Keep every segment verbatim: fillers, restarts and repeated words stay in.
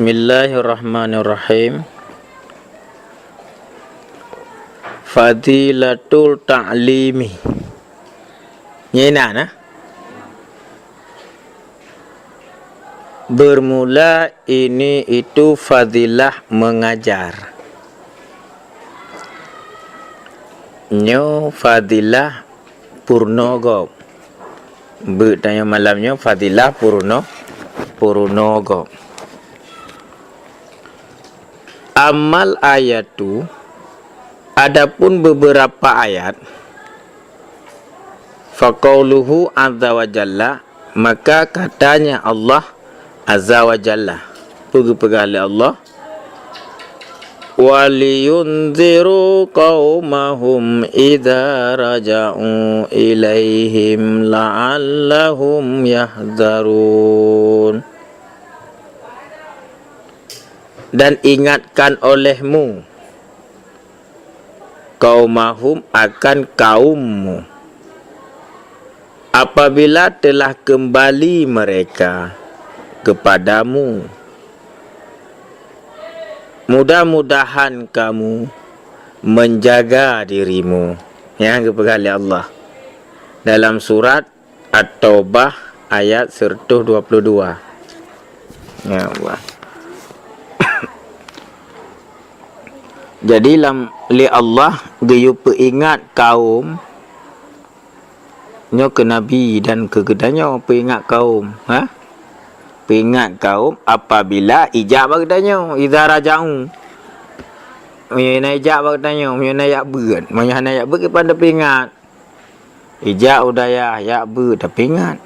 Bismillahirrahmanirrahim. Fadilatul ta'limi. Nyan na, nah. Bermula ini itu fadilah mengajar. Nyoe fadilah purno gob. Beuet tanyoe malam nyoe fadilah purno, purno gob. Amal ayatu, adapun beberapa ayat, faqauluhu azza wa jalla, maka katanya Allah azza wa jalla. Peue geupeugah lé Allah? "Waliyunziru qaumahum idza raja'u ilaihim la'allahum yahdzarun." Dan ingatkan olehmu qaumahum, akan kaummu, apabila telah kembali mereka kepadamu. Mudah-mudahan kamu menjaga dirimu. Nyan geupeugah lé Allah dalam surat At-Taubah ayat seratus dua puluh dua. Ya Allah. Jadi lam, lé Allah geuyue peuingat kaum nyoe keu Nabi dan keu geutanyoe peuingat kaum, ha? Peuingat kaum apabila ijak bak geutanyoe, idza raja'u. Meunyoe na ijak bak geutanyoe, meunyoe na yak beuet, meunyoe hana yak beuet, kiban tapeuingat. Ijak u dayah, yak beuet, tapeuingat.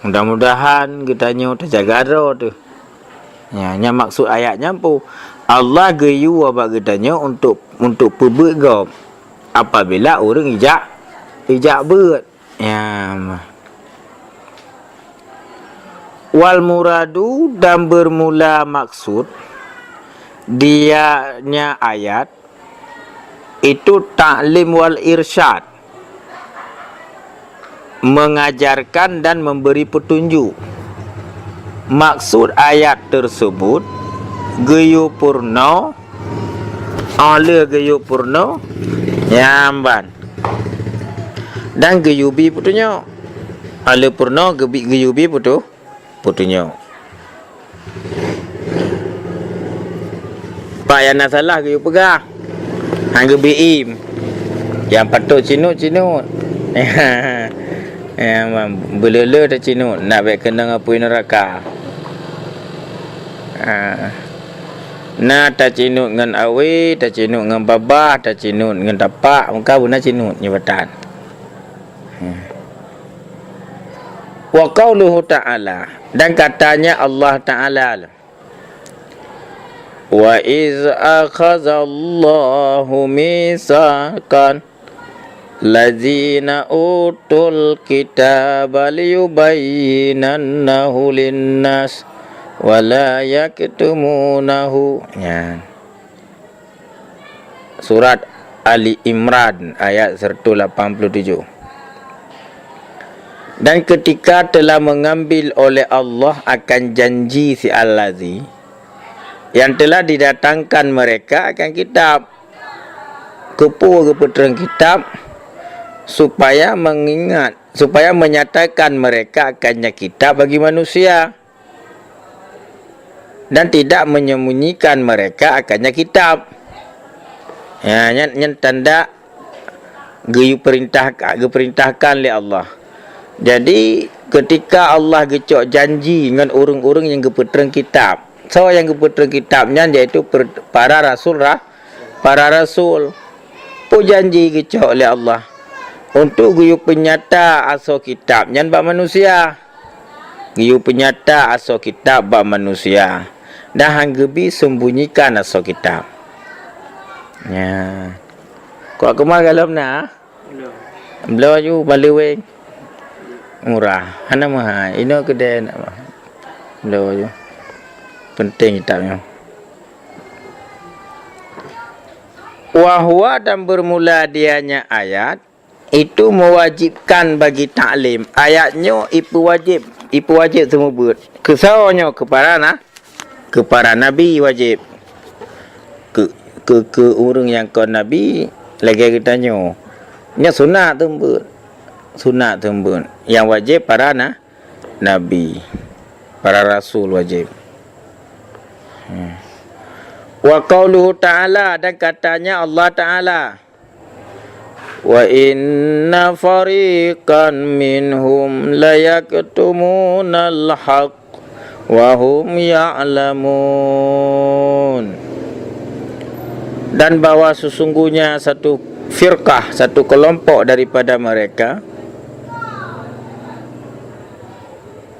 Mudah-mudahan geutanyoe tajaga droe teuh. Ya, nyan maksud ayat nyan peue? Allah geuyue bak geutanyoe untuk, untuk peubeuet gob apabila ureuëng ijak, ijak beuet. Ya, ma. Wal muradu, dan bermula maksud dianya ayat itu taklim wal irsyad, mengajarkan dan memberi petunjuk. Maksud ayat tersebut geuyue purno, óh lheueh geuyue purno, nyang ban, dan geuyue bi peutunyok. Óh lheueh purno geubi, geuyue bi peutu-, peutunyok. Pak nyang na salah geuyue peugah, han geubi im. Nyang patôt cinut, cinut. Nyang beuleu-leu tacinut, nak bék keunong apui neuraka. Ha. Na tacinut ngon awe, tacinut ngon babah, tacinut ngon tapak, meuka beuna cinut nibatan. Ha. Wa qauluhu ta'ala, dan katanya Allah Ta'ala, "Wa iz akhazallahu mitsaqal ladzina utul kitaba liyubayyinannahu lin-nas wa la yaktumunahu." Nyan. Surat Ali Imran ayat seratus lapan puluh tujuh. Dan ketika telah mengambil oleh Allah akan janji si allazi, yang telah didatangkan mereka akan kitab. Keupeue geupeutrön kitab? Supaya mengingat, supaya menyatakan mereka akannya kitab bagi manusia. Dan tidak menyembunyikan mereka akannya kitab. Ya, nyan, nyan tanda geuyue perintah, geuperintahkan lé Allah. Jadi, ketika Allah geucok janji ngon ureuëng-ureuëng nyang geupeutrön kitab, soe nyang geupeutrön kitab nyan, yaitu per-, para rasul ra-, para rasul. Peue janji geucok lé Allah? Untuk geuyue peunyata asoe kitab nyan bak manusia. Geuyue peunyata asoe kitab bak manusia, dan han geubi sembunyikan asoe kitab. Nya. Kok keumah galom na? Bloe aju, baleue weng. Murah. Hana meuhai. Inoe keudè nak mah. Bloe aju. Penting kitab nyoe. Wa huwa, dan bermula dianya ayat, itu mewajibkan bagi taklim. Ayat nyoe ipeuwajéb, ipeuwajéb seumeubeuet. Keu soe nyoe? Keu para na-, Keu para nabi wajéb. Keu, keu, keu ureuëng nyang kon nabi, lagée geutanyoe. Nyan sunat teumbeuet. Sunat teumbeuet. Nyang wajéb para na-, nabi. Para rasul wajéb. Hmm. Wa qauluhu ta'ala, dan katanya Allah Ta'ala, "Wa inna fariqan minhum layaktumunal haqq wa hum ya'lamun." Dan bahwa sesungguhnya satu firqah, satu kelompok daripada mereka,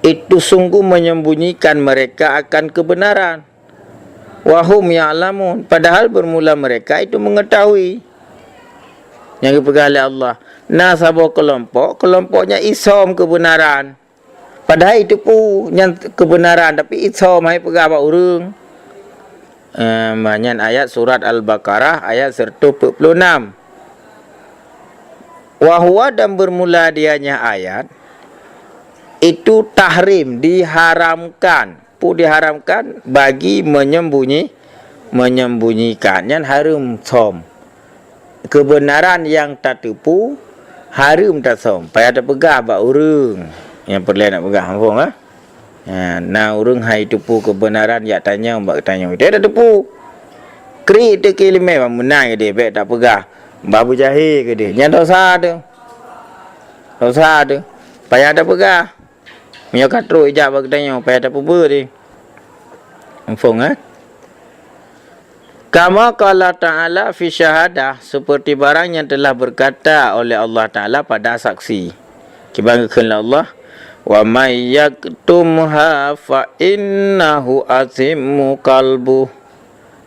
itu sungguh menyembunyikan mereka akan kebenaran. Wa hum ya'lamun, padahal bermula mereka itu mengetahui. Nyang geupeugah lé Allah, na saboh keulompok, keulompok nyan isom keubeunaran. Padahai jiteupeue nyan keubeunaran, tapi isom, han jipeugah bak ureuëng. Eh, nyan ayat surat Al-Baqarah ayat seratus empat puluh enam. Wa huwa, dan bermula dianya ayat, itu tahrim, diharamkan. Peue diharamkan? Bagi menyembunyi, menyembunyikan. Nyan hareuem som. Keubeunaran nyang tateupeue hareuem tasom. Payah tapeugah bak ureuëng nyang peureulée nak peugah, muphom, ha? Ha, na ureuëng han jiteupeue keubeunaran jak tanyong bak geutanyoe. Dia tateupeue. Kriet teuh keu iéleumé, bah meunan keudeh, bék tapeugah. Bah beujahé keudeh. Nyan dosa teuh. Dosa teuh. Payah tapeugah. Meunyoe ka trok ijak bak geutanyoe, payah tapeubeuet jih. Muphom, eh? Kama qala ta'ala fi syahadah, seperti barang yang telah berkata oleh Allah Ta'ala pada saksi. Kiban geukheun lé Allah, "Wa may yaktumha fa innahu athimmu qalbuh."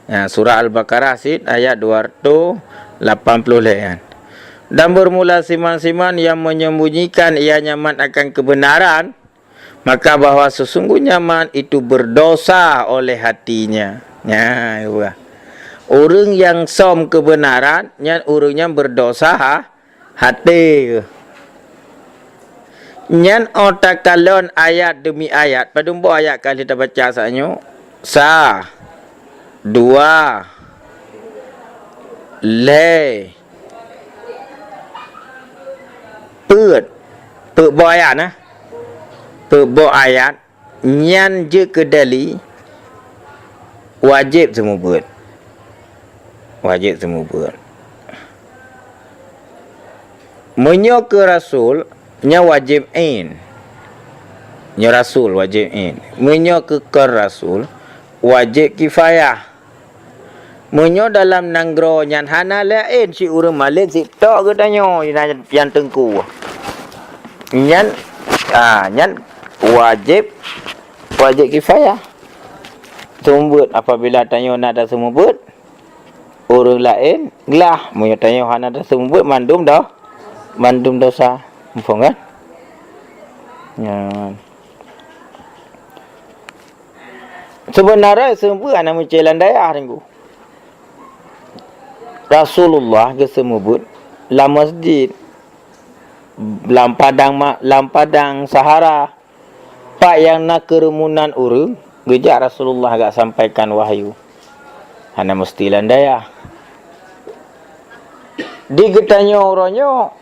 Ya, surah Al-Baqarah cit ayat dua ratus lapan puluh lhée nyan. Dan bermula siman-siman yang menyembunyikan ia nyaman akan kebenaran, maka bahwa sesungguhnya man itu berdosa oleh hatinya. Nya, ureuëng nyang som keubeunaran, nyan ureuëng nyang berdosa ha-, até. Nyan óh takalon ayat deumi ayat, padum boh ayat ka lheueh tabaca saat nyoe? Sa, dua, lhée, peuet. Peuet boh ayat, nah. Peuet boh ayat, nyan jeuet keu dali wajéb seumeubeuet. Wajéb seumeubeuet. Meunyoe keu rasul, nyan wajéb ain. Nyoe rasul wajéb ain. Meunyoe keu kon rasul, wajéb kifayah. Meunyoe dalam nanggroe nyan hana laén, si ureuëng malém sitok geutanyoe nyang teungku. Nyan, ah, nyan wajéb, wajéb kifayah. Seumeubeuet, apabila tanyoe na taseumeubeuet, ureuëng laén glah. Meunyoe tanyoe hana taseumeubeuet, mandum doh, mandum dosa. Muphom, kan? Nyan. Seubeunara seumeubeuet hana meucéh lam dayah, Teungku. Rasulullah geuseumeubeuet lam masjid, lam padang ma-, lam padang Sahara, pat nyang na keurumunan ureuëng, geujak Rasulullah gak sampaikan wahyu. Hana meusti lam dayah. Di geutanyoe uroe nyoe,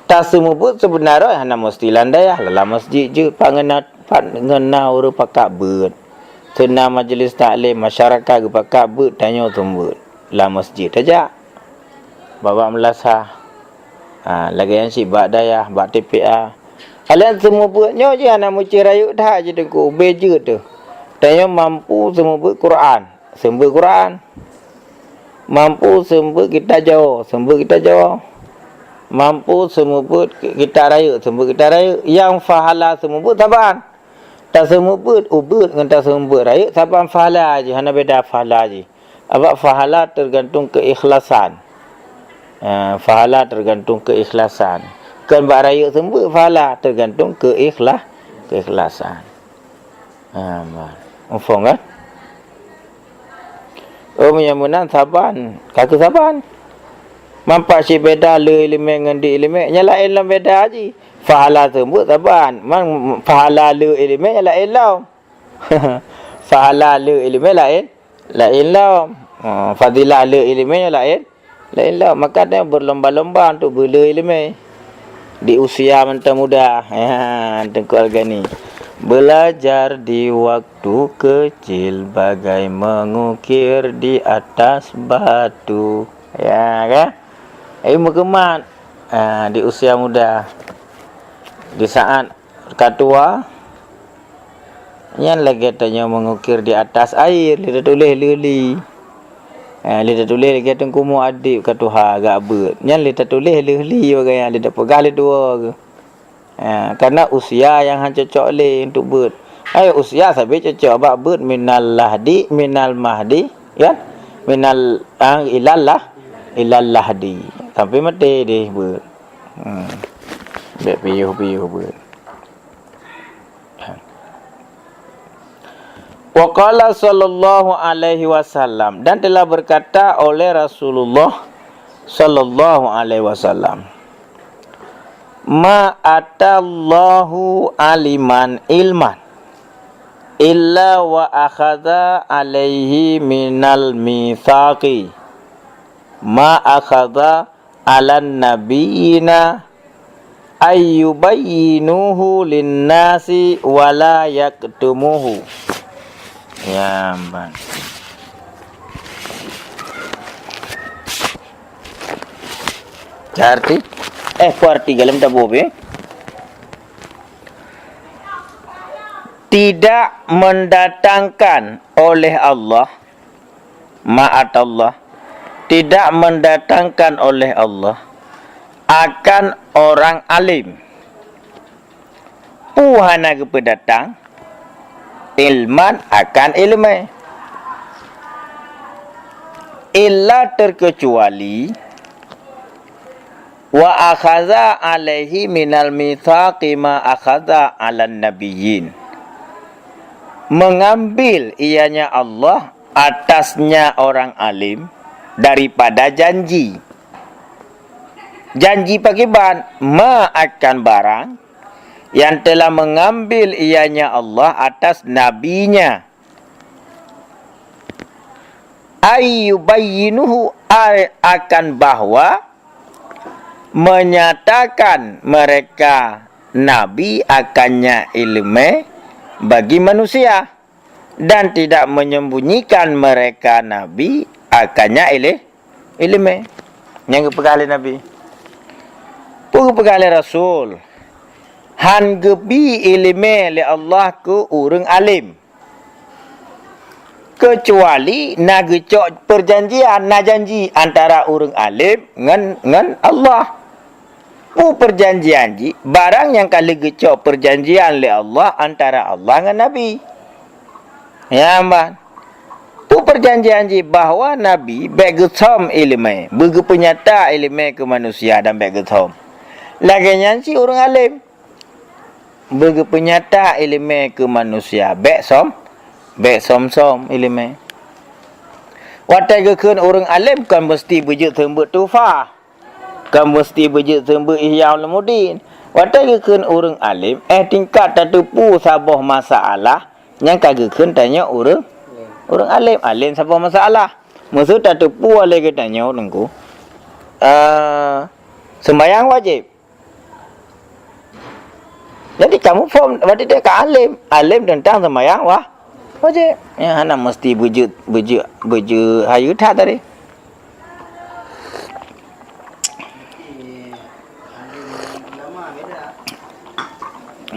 taseumeubeuet seubeunara hana meusti lam dayah, lam masjid jeuet, pat ngon na, pat ngon na ureuëng pakat beuet. Seuna majeulis taklim, masyarakat geupakat beuet, tanyoe seumeubeuet lam masjid tajak. Bak-bak meulasah. Ha, lagée nyan cit bak dayah, bak T P A. Hana seumeubeuet nyoe jih hana meucéh rayeuk that jih Teungku, ubé jeuet teuh. Tanyoe mampu seumeubeuet Quran, seumeubeuet Quran. Mampu seumeubeuet kitab Jawoe, seumeubeuet kitab Jawoe. Mampu seumeubeuet kitab rayeuk, seumeubeuet kitab rayeuk. Nyang pahala seumeubeuet saban. Taseumeubeuet ubeuet ngon taseumeubeuet rayeuk saban pahala jih, hana beda pahala jih. Sabab pahala teugantung keuikhlasan. Eh, pahala teugantung keuikhlasan. Kon bak rayeuk seumeubeuet pahala, teugantung keuikhla-, keuikhlasan. Ha, bah. Muphom, kan? Oh, meunyoe meunan saban, ka keuh saban. Man pat cit beda le iéleumé ngon di iéleumé, nyan laén lom beda jih. Pahala seumeubeuet saban, man pahala le iéleumé nyan laén lom. Pahala le iéleumé laén, laén lom. Ha, fadilah le iéleumé laén, laén lom. Maka tanyoe berlomba-lomba untuk beule iéleumé di usia mantong muda. Ya, Teungku Al-Ghani. Belajar di waktu kecil bagai mengukir di atas batu. Ya, kan? Ilmu kemat, ha, di usia muda. Di saat ka tuha, nyan lagée tanyoe mengukir di atas air, lé tatuléh leuh li. Eh, lé tatuléh lagée teungku mu adék ka tuha agak beuet. Nyan lé tatuléh leuh li bagai nyan, lé tapeugah lé dua geuh. Eh, karena usia nyang han cocok lé untuk beuet. Hai usia sabe cocok bak beuet minal lahdi, minal mahdi, ya. Minal, ah, ilal lah, ilal lahdi. Sampai maté deh beuet. Hmm. Bek piôh-piôh beuet. Wa qala sallallahu alaihi wasallam, dan telah berkata oleh Rasulullah sallallahu alaihi wasallam, "Ma atallahu aliman ilman illa wa akhadha alaihi minal mitsaqi ma akhadha alan nabiyina ayyubayyinuhu linnasi wa la yaktumuhu." Ya, ban. Arti? Eh, ku arti galem tabu, eh? Tidak mendatangkan oleh Allah, ma atallah, tidak mendatangkan oleh Allah akan orang alim. Peue hana geupeudatang? Ilman, akan iéleumé. Illa, terkecuali, wa akhadha alaihi minal mitsaqi ma akhadha alan nabiyyin. Mengambil ianya Allah atasnya orang alim daripada janji. Janji pakriban? Ma, akan barang yang telah mengambil ianya Allah atas nabinya. Ayyubayyinuhu, ai akan bahwa menyatakan mereka nabi akannya iéleumé bagi manusia, dan tidak menyembunyikan mereka nabi akannya ilé-, iéleumé. Nyang geupeugah lé Nabi. Peue geupeugah lé Rasul? Han geubi iéleumé lé Allah keu ureuëng além. Keucuali na geucok peujanjian, na janji antara ureuëng além ngon, ngon Allah. Peue peujanjian jih? Barang nyang ka lheueh geucok peujanjian lé Allah antara Allah ngon Nabi. Nyan ban. Peue peujanjian jih? Bahwa Nabi bék geusöm iéleumé, beugeupeunyata iéleumé keu manusia dan bék geusöm. Lagée nyan cit ureuëng além. Beugeupeunyata iéleumé keu manusia, bék söm, bék söm-söm iéleumé. Watée geukheun ureuëng além kon meuseuti beujeuet seumeubeuet tuhfah, kon meuseuti beujeuet seumeubeuet Ihya Ulumuddin. Watée geukheun ureuëng além, éh tingkat tateupeue saboh masalah nyang ka geukheun tanyoe ureuëng, ureuëng além, além saboh masalah. Meuseu tateupeue lé geutanyoe Teungku, eh, seumbahyang wajéb. Jadi kamu phom berarti dia ka além, além teuntang seumayang wah, wajéb. Ya, hana meusti beujeuet, beujeuet, beujeuet hayeue that tadi.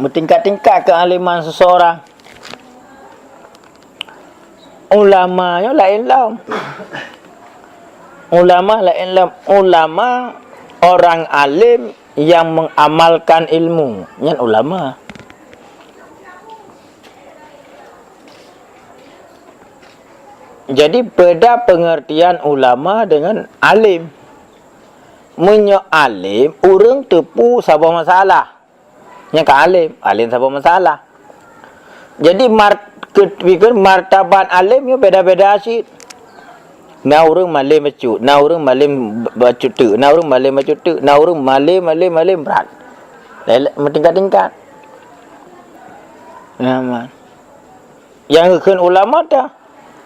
Meutingkat-tingkat keualéman seseorang. Ulama nyoe laén lom. Ulama laén lom. Ulama orang alim yang mengamalkan ilmu, nyan ulama. Jadi beda pengertian ulama dengan alim. Meunyoe alim, ureuëng teupeue saboh masalah. Nyang ka além, além saboh masalah. Jadi mar-, keu-, pikir martabat além nyoe beda-beda cit. Na ureuëng malém bacut, na ureuëng malém bacut teuk, na ureuëng malém bacut teuk, na ureuëng malém, malém, malém brat. Lé-, lé-, meutingkat-tingkat. Nah, ma. Nyang geukheun ulama ta,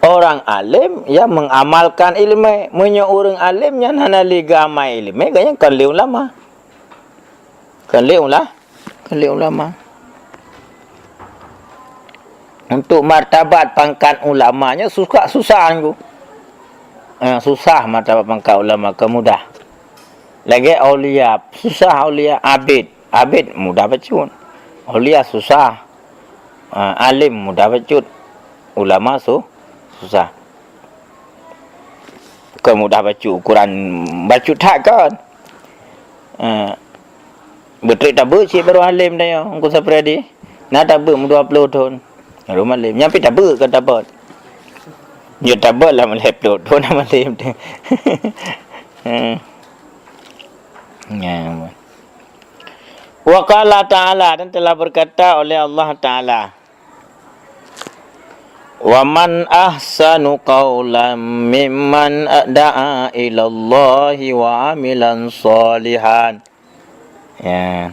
orang alim yang mengamalkan ilmu. Meunyoe ureuëng alim nyan hana lé geuamai ilmu, gobnyan kon lé ulama. Kon lé ula-, kon lé ulama. Untuk martabat pangkat ulama nyoe susah, susah nyoe. Eh, susah martabat pangkat ulama, kon mudah. Lagée aulia, susah aulia, abid. Abid mudah bacut. Aulia susah. Ah, alim mudah bacut. Ulama su-, susah. Kon mudah bacut, ukuran bacut that kon. Ah, beutôi tabeuet cit baru alim dah nyoe, Teungku Sapriyadi. Na tabeuet meudua ploh thon. Baru alim. Nyan pih tabeuet kon tabot. Nyoe tabot lah meulhée ploh thon na alim tu. Hmm. Nyan. Wa qala ta'ala, dan telah berkata oleh Allah Ta'ala, "Wa man ahsanu qaulan mimman da'a ilallahi wa amilan shalihan." Ya.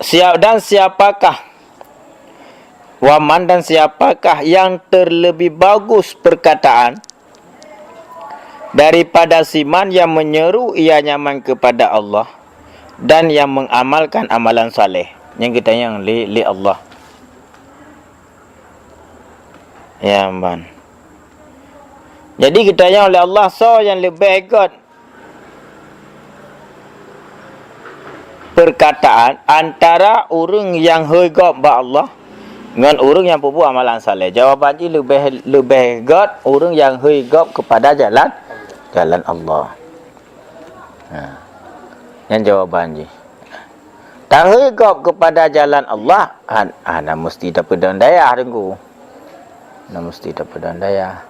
Siap, dan siapakah, wa man, dan siapakah yang terlebih bagus perkataan daripada si man yang menyeru ia nyaman kepada Allah dan yang mengamalkan amalan saleh. Nyang geutanyong lé, lé Allah. Ya, man. Jadi geutanyong lé Allah, soe nyang leubeh göt perkataan antara ureuëng nyang hôi gob bak Allah ngon ureuëng nyang peubuet amalan saleh? Jawaban jih leubeh, leubeh göt ureuëng nyang hôi gob keupada jalan, jalan Allah. Ha. Nyan jawaban jih. Tahôi gob keupada jalan Allah, han-, hana meusti tapeudong dayah, Teungku. Hana meusti tapeudong dayah.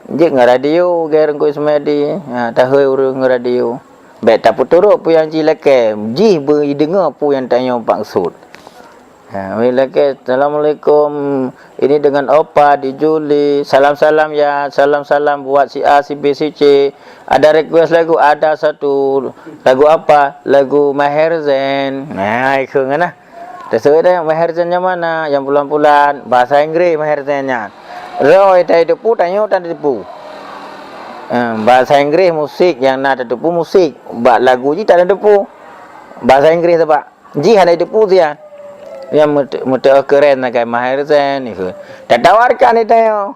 Jeuet ngon radio, gaya Teungku Ismaili, ha, tahôi ureuëng ngon radio. Bék tapeuturot peue nyang jilakée, jih beudeungoe peue nyang tanyoe maksud. Ha, wei lakée, "Assalamualaikum. Ini dengan Opa di Juli. Salam-salam ya, salam-salam buat si A, si B, si C. Ada request lagu?" "Ada satu." "Lagu apa?" "Lagu Maher Zain." Nah, ikheun nyan nah. Taseuet dah, "Maher Zain nyang mana?" "Nyang pulan-pulan." Bahasa Inggris Maher Zain nyan. Roh, ita teupeue, tanyoe tan teupeue. Eh, bahasa Inggris musik nyang na teupeue musik. Bak lagu jih tan teupeue. Bahasa Inggris teubak. Jih hana jiteupeue siat. Nyang meute-, meuteuoh keuren sagai Maher Zain nyoe. Tatawarkan di tanyoe.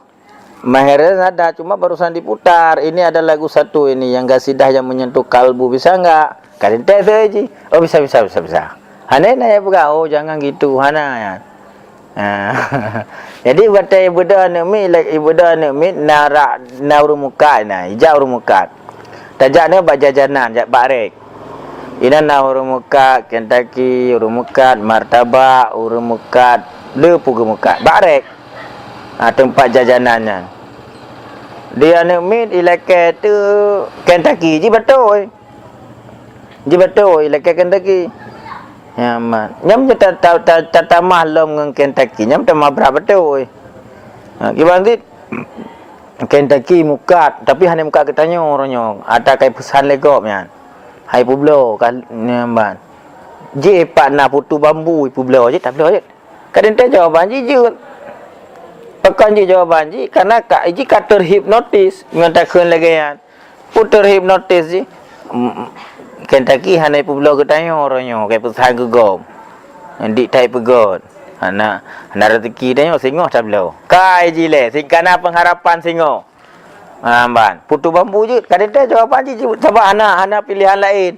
Maher Zain ada, cuma barusan diputar. Ini ada lagu satu ini yang gasidah yang menyentuh kalbu, bisa enggak? Ka teuntèe jih. Oh, bisa, bisa, bisa, bisa. Hana na nyang peugah, "Oh, jangan gitu." Hana nyan. Ha. Jadi, watèe ibeudôh aneuk miet, ibeudôh aneuk miet, na rak, na ureueng mukat na, ijak ureueng mukat. Tajak na bak jajanan, jak bak rek. Inan na ureueng mukat Kentucky, ureueng mukat martabak, ureueng mukat le peue geuh mukat. Bak rek. Ha, teumpat jajanan nyan. Di aneuk miet ilakèe teuk Kentucky, jibeutôi. Jibeutôi ilakèe Kentucky. Nyan man. Nyan meunyoe ta-, ta-, ta-, tatamah lom ngon Kentucky, nyan tamah brat beutôi. Ha, kiban cit Kentucky mukat, tapi hana mukat geutanyoe uroe nyoe. Ata kai peusan lé gob nyan. Hai peubloe ka nyan ban. Jih pat na putu bambu ipeubloe jih, tabloe jih. Ka teuntèe jawaban jih jeuet. Pakon jih jawaban jih, karena ka, jih ka terhipnotis ngon takheun lagèe nyan. Peue terhipnotis jih? Mm, Kentucky hana ipeubloe geutanyoe uroe nyoe, kai peusan keu gob. Dik tai peugöt. Hana, hana rezeki tanyoe singoh tabloe. Kai jih lé, singkana pengharapan singoh. Ha, ban. Putu bambu jeuet. Ka teuntèe jawaban jih jeuet. Sabab hana, hana pilihan laén.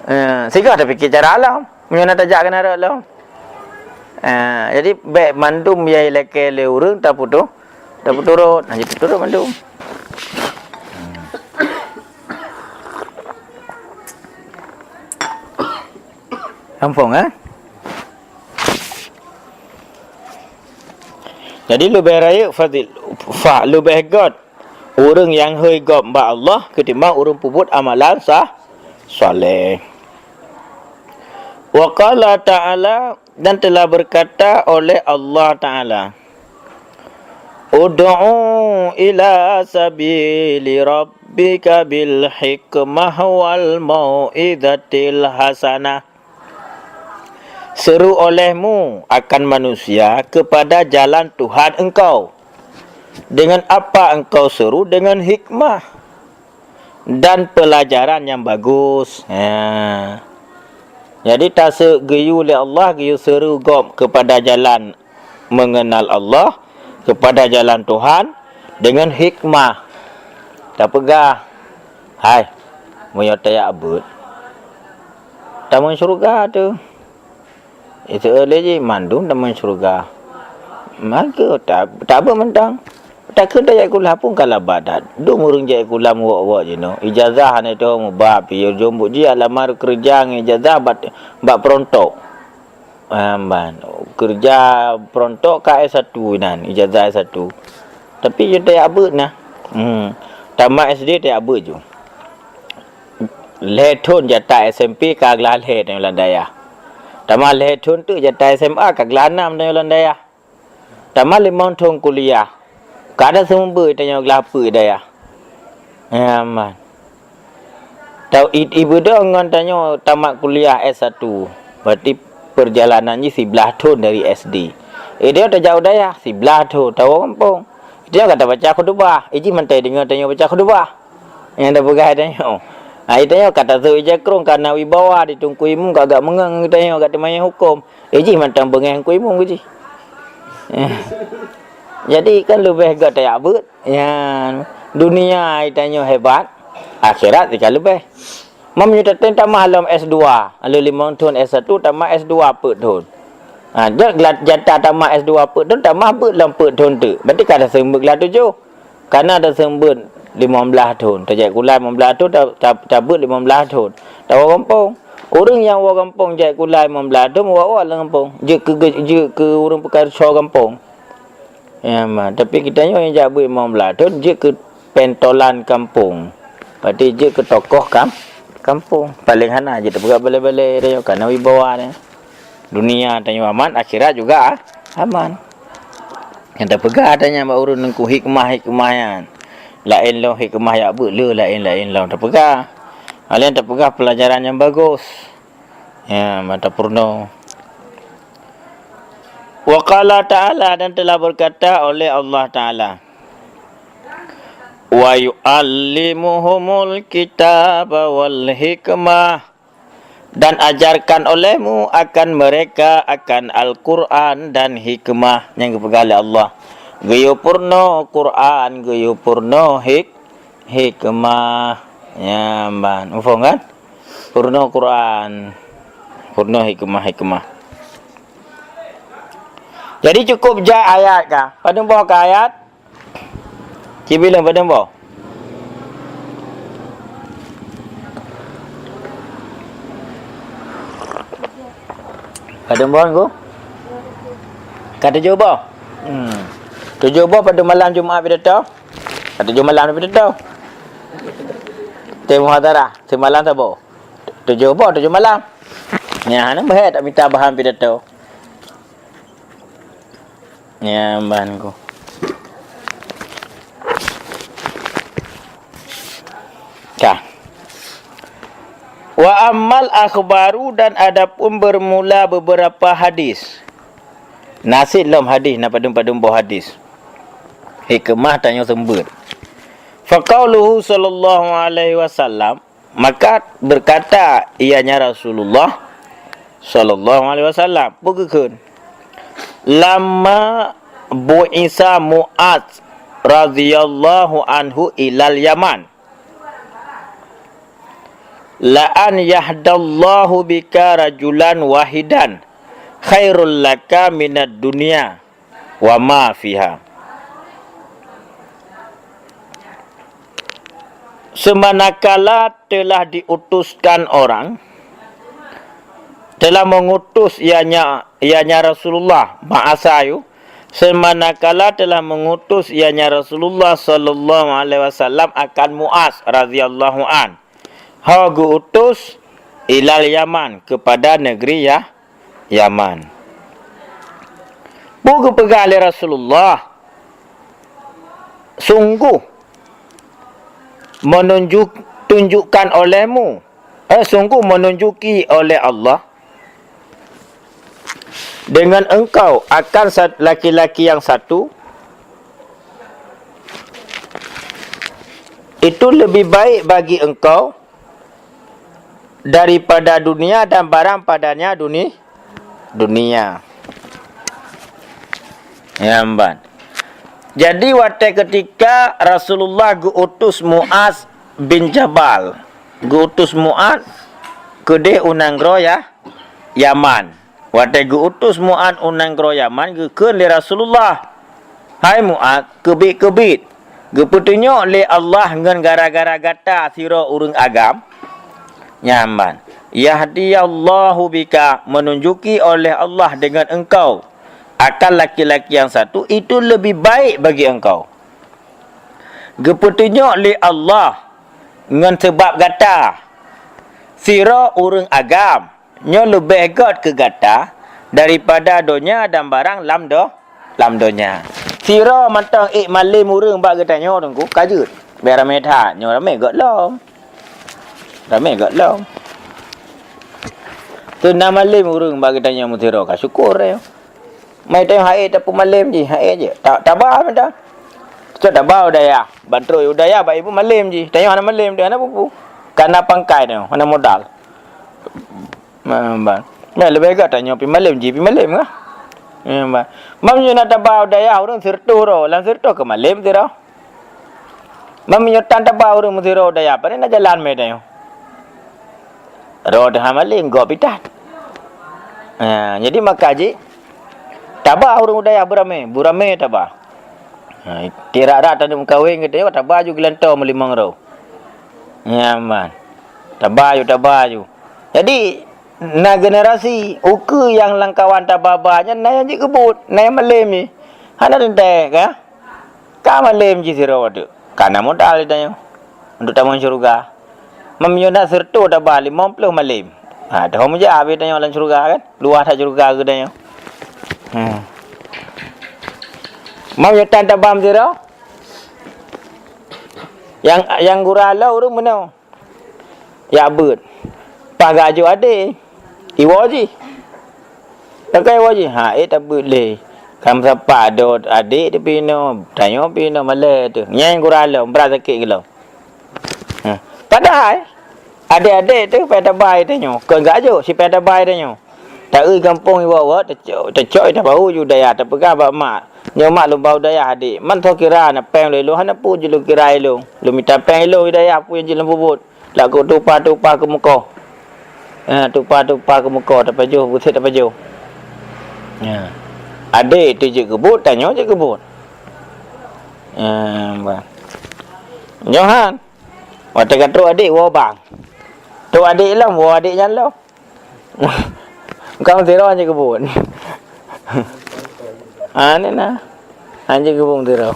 Eh, singoh tapike cara lom. Meunyoe na tajak keunan rot lom. Eh, jadi, bèk mandum nyang ilakèe lé ureueng taputu-, tapeuturot. Nah, jadi peuturot mandum. Gampông, eh? Jadi, leubeh rayeuk fadil-, fa-, leubeh göt ureueng nyang hôi gob bak Allah keutimbang ureueng peubuet amalan sah-, saleh. Wa qala ta'ala, dan telah berkata oleh Allah Ta'ala, "Ud'u ila sabili rabbika bil hikmah wal mau'izatil hasanah." seru olehmu akan manusia kepada jalan Tuhan engkau. Dengan apa engkau seru? Dengan hikmah dan pelajaran yang bagus. Ha. Jadi, taseuk geuyue lé Allah, geuyue seru gob kepada jalan mengenal Allah, kepada jalan Tuhan dengan hikmah. Tapeugah, "Hai, meunyoe tajak beuet, tamong syeuruga teuh." Itu lé jih mandum tamong syeuruga. Maka ta-, tabeuet mantong. Takheun tajak sikula pun ka labat that. Dum ureueng jak sikula meuwok-wok jinoe. Ijazah hana teuh mubah, piyôh jeumbuk jih alamar keureuja ngon ijazah bak, bak peurontok. Amban. Keureuja peurontok ka S satu inan, ijazah S satu. Tapi jeuet tajak beuet na. Hmm. Tamat S D tajak beuet ju. Lhèe thôn jata S M P ka glah lhèe tanyoe lam dayah. Tamat lhèe thôn teuk jata S M A ka glah nam tanyoe lam dayah. Tamat limong thôn kuliah, ka ada seumeubeuet tanyoe glah peuet dayah. Nyan man. Tau i-, ibeudôh ngon tanyoe tamat kuliah S satu, berarti perjalanan jih siblaih thôn dari S D. Eh, tanyoe tajak u dayah, siblaih thôn, tawoe gampông. Tanyoe ka tabaca khutubah, ijih mantong deungoe tanyoe baca khutubah. Nyang tapeugah tanyoe. Ha, tanyoe ka tasôk ija krông, ka na wibawa di Teungku Imum, ka agak meungon ngon tanyoe, ka teumanyong hukôm. Eh, jih mantong beungéh Teungku Imum keu jih. Jadi, kan leubeh gét tajak beuet. Nyan, dunia tanyoe hebat, akhirat jih ka leubeh. Meunyoe tatem tamah lom S dua, lalu limong thôn S satu, tamah S dua peuet thôn. Ha, jeuet glat-, jata tamah S dua peuet thôn, tamah beuet lom peuet thôn teuk. Berarti ka taseumeubeuet glah tujoh. Kana taseumeubeuet limong blaih thôn, tajak sikula limong blaih thôn, ta-, ta-, tabeuet limong blaih thôn. Tawoe gampông. Ureueng nyang woe gampông jak sikula limong blaih thôn, wak-wak lam gampông. Jeuet keu ge-, jeuet keu ureueng peukaso gampông. Ya, ma, tapi geutanyoe nyang jak beuet limong blaih thôn jeuet keu pentolan gampông. Berarti jeuet keu tokoh kam-, gampông. Paléng hana jeuet tapeugah balée-balée tanyoe kana wibawa nyan. Dunia tanyoe aman, akhirat juga a-, aman. Nyang tapeugah tanyoe bak ureueng Teungku hikmah-hikmah nyan. Laén lom hikmah jak beuet le laén-laén lom tapeugah. Laén tapeugah pelajaran nyang bagus. Ya, mata purno. Wa qala ta'ala, dan telah berkata oleh Allah Ta'ala, "Wa yu'allimuhumul kitaba wal hikmah," dan ajarkan olehmu akan mereka akan Al-Quran dan hikmah nyang geupeugah lé Allah. Geuyue purno Quran, geuyue purno hik-, hikmah. Ya, ban. Muphom kan? Purno Quran, purno hikmah-hikmah. Jadi cukup jak ayat ka. Padum boh ka ayat? Cibileng padum boh? Padum boh, Teungku? Ka tujoh boh? Hmm. Tujoh boh padum malam Jumat pidato? Ka tujoh malam pidato. Teuh muhadharah, seumalam saboh. Tujoh boh, tujoh malam. Nyan, hana meuhé tamita bahan pidato. Nyan, ban ku. Ka. Wa ammal akhbaru, dan adapun bermula beberapa hadis. Na cit lom hadis, na padum-padum boh hadis. Hikmah tanyoe seumeubeuet. Faqauluhu sallallahu alaihi wasallam, maka berkata ianya Rasulullah sallallahu alaihi wasallam, peue geukheun? Lamma bu'isa Mu'adz radhiyallahu anhu ilal Yaman. "La an yahdallahu bika rajulan wahidan khairul laka minad dunya wa ma fiha." Seumanakala telah diutuskan orang, telah mengutus ianya, ianya Rasulullah, ba'asa yu, seumanakala telah mengutus ianya Rasulullah sallallahu alaihi wasallam akan Muaz radhiyallahu an. Ho geu-utus ilal Yaman, kepada negeri Ya-, Yaman. Peue geupeugah lé Rasulullah? Sungguh menunjuk-, tunjukkan olehmu, eh, sungguh menunjuki oleh Allah dengan engkau akan sat-, laki-laki yang satu, itu lebih baik bagi engkau daripada dunia dan barang padanya duni-, dunia. Nyan ban. Jadi, watée keutika Rasulullah geuutus Muaz bin Jabal, geuutus Muaz keudeh u nanggroe Ya-, Yaman. Watée geuutus Muaz u nanggroe Yaman, geukheun lé Rasulullah, "Hai Muaz, keubiet-keubiet, geupeutunyok lé Allah ngon gara-gara gata sidroe ureuëng agam?" Nyan ban. "Yahdiyallahu bika, menunjuki oleh Allah dengan engkau akan laki-laki yang satu, itu lebih baik bagi engkau. Geupeutunyok lé Allah ngon seubab gata sidroe ureuëng agam, nyoe leubeh gét keu gata daripada donya dan barang lam do-, lam donya." Sidroe mantong ék malém ureuëng bak geutanyoe, Teungku, ka jeuet. Bèk ramé that, nyoe ramé gét lom. Ramé gét lom. Teuna malém ureuëng bak geutanyoe meusidroe, ka syukur, eh. Mai tanyoe hase tapeumalém jih, hase jih. Ta-, taba mantong. Cok taba u dayah. Ban trok u dayah bak ibu malém jih. Tanyoe hana malém, hana peue-peue. Kana pangkai tanyoe, hana modal. Meunan. Meunan leubeh gét tanyoe pih malém jih, pih malém kah? Meunan. Meunyoe na taba u dayah ureuëng sireutôh droe, lam sireutôh keu malém sidroe. Meunyoe tan taba ureuëng meusidroe u dayah, pane na jalan mé tanyoe. Droe teuh hana malém, gob pih tan. Ha, jadi maka jih, taba ureuëng u dayah beuramé, beuramé taba. Ha, tirak-rak taneuk meukawen geutanyoe, taba ju geulantoe meulimong droe. Nyan ban. Taba ju, taba ju. Jadi, na generasi ukeue nyang lamkawan taba-ba nyan, na nyang jeuet keu buet, na nyang malém jih. Hana teuntèe, ka? Ka malém jih sidroe teuk. Kana modal tanyoe untuk tamong syeuruga. Meunyoe na sireutôh taba, limong ploh malém. Ha, teuh meujak habéh tanyoe lam syeuruga kan? Luwah that syeuruga keu tanyoe. Hmm. Meunyoe tan taba meusidroe, nyang, nyang gura lom ureuëng meunoe. Jak beuet. Paih geujok adé, iwoe jih. Teuka iwoe jih, ha, ék tabeuet lé. Ka meusapat dot adék teuh pih inoe, tanyoe pih inoe malèe teuh. Nyan gura lom, brat sakét keu lom. Ha. Padahai, adék-adék teuh paih taba tanyoe. Kon geujok, si paih taba tanyoe. Ta-eu gampông iwoe-woe, tacok, tacok, tabahu ju dayah, tapeugah bak mak, "Nyoe mak, lôn ba u dayah adék." Man soe kira na péng lé lôn, hana peue jeuet lôn kira ilôn. Lôn mita péng ilôn u dayah, peue nyang jeuet lôn peubuet. Laku tupa-tupa keu mukoh. Ha, tupa-tupa keu mukoh, tapajoh, buset tapajoh. Ha. Adék teuh jeuet keu buet, tanyoe jeuet keu buet. Ha, bah. Nyoe han. Watèe ka trok adék, woe bang. Trok adék lom, woe adék nyan lom. Ka meusidroe hanjeuet keu buet. Aneh na. Hanjeuet keu buet meusidroe.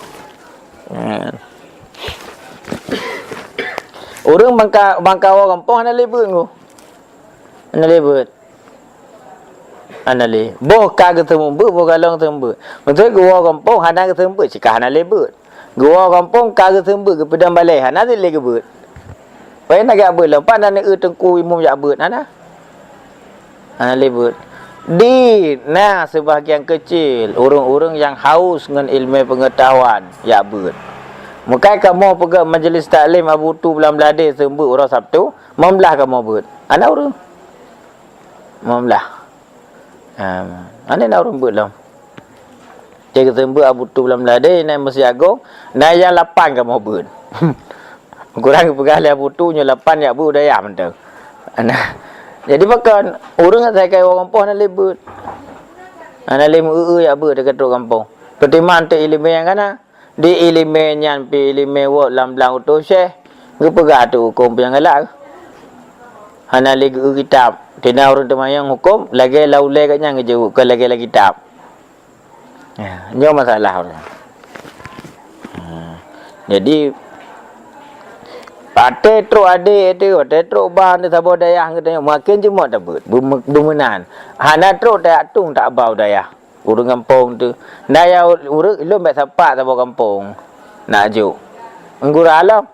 Ureueng bangka, bangka woe gampông hana lé beuet, Ngku. Hana lé beuet. Hana lé. Boh ka geuseumeubeuet, boh galong geuseumeubeuet. Meusé geuwoe gampông hana geuseumeubeuet, cit ka hana lé beuet. Geuwoe gampông ka geuseumeubeuet, geupeudong balèe, hana cit lé geubeuet. Pajan na geujak beuet lom, pat na neueu teungku imum jak beuet, hana. Hana lé beuet. Di na seubahagian keucil ureueng-ureueng nyang haus ngon ileumèe peungeutahuan jak beuet. Meukai kamoe peugöt majeulis taklim Abu Tu Blang Bladé seumeubeuet uroe Sabtu, limong blah kamoe beuet. Hana ureueng. Limong blah. Ha, hana na ureueng beuet lom. Cit geuseumeubeuet Abu Tu Blang Bladé, na Meuseujid Agong, na nyang lapan kamoe beuet. Kurang geupeugah lé Abu Tu nyoe lapan jak beuet u dayah mantong. Nah, jadi pakon ureueng asai ka iwoe gampông hana lé beuet. Hana lé meu-eu jak beuet teuka trok gampông. Peutimang teuk ileumèe nyang ka na. Di ileumèe nyan pih ileumèe wot lam blang utôh syeh, geupeugah teuk hukôm peue nyang galak. Hana lé geu-eu kitab. Tina ureueng teumanyong hukôm, lagèe lam ulèe gobnyan geujaweueb, kon lagèe lam kitab. Ya, nyoe masalah ureueng. Ha. Jadi, watèe trok adék teuh, watèe trok bang teuh saboh dayah geutanyoe, maken jeumöt tabeuet, beume-, beumeunan. Hana trok tajak tueng tajak ba u dayah. Ureueng gampông teuh. Nyan ureueng, lôn bèk sapat saboh gampông. Nak jok. Gura lom.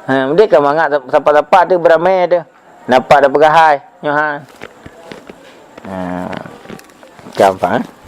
Ha, meudeh ka mangat sap-, sapat-sapat teuh beuramè teuh. Napa tapeugah hai? Nyoe han. Ha. Gampang, eh?